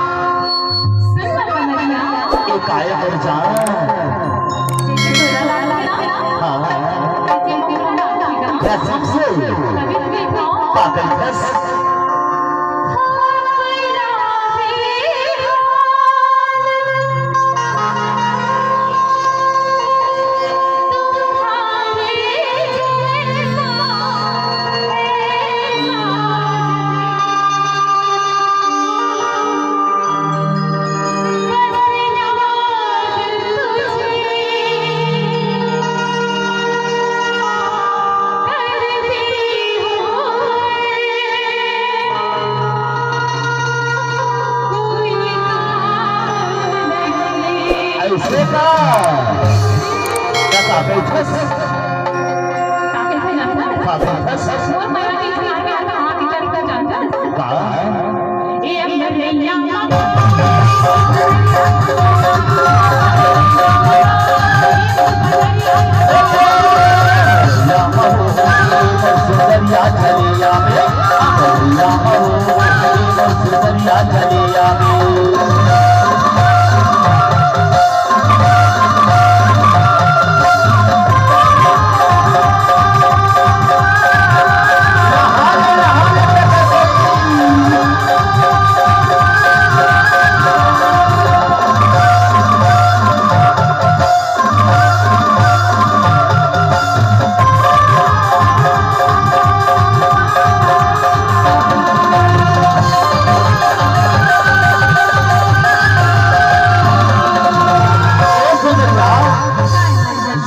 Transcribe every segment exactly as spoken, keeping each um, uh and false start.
सुन ना कन्हैया, ए, काय बर जान? जैसे तोला लागथे ना, हाँ। वैसे मोला लागथे ना। कसम से? तभी तो देखो। पागल कस। अइसे का? का, का कहिथस? का कहिथे जानथस? का कहिथस? मोर मया के इजहार में आता, हाँ, के तरीका जानथस? का? ए अम्बरैया।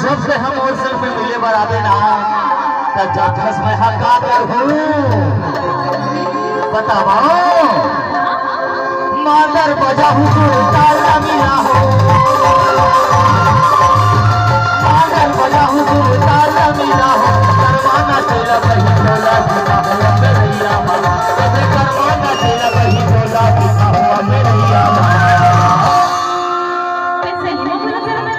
जब से हम ओर संग में मिले बर आबे ना, त जाथस मैं हा का करहूँ? बतावा। मादर बजाहूँ तू ताल ना मिला हो।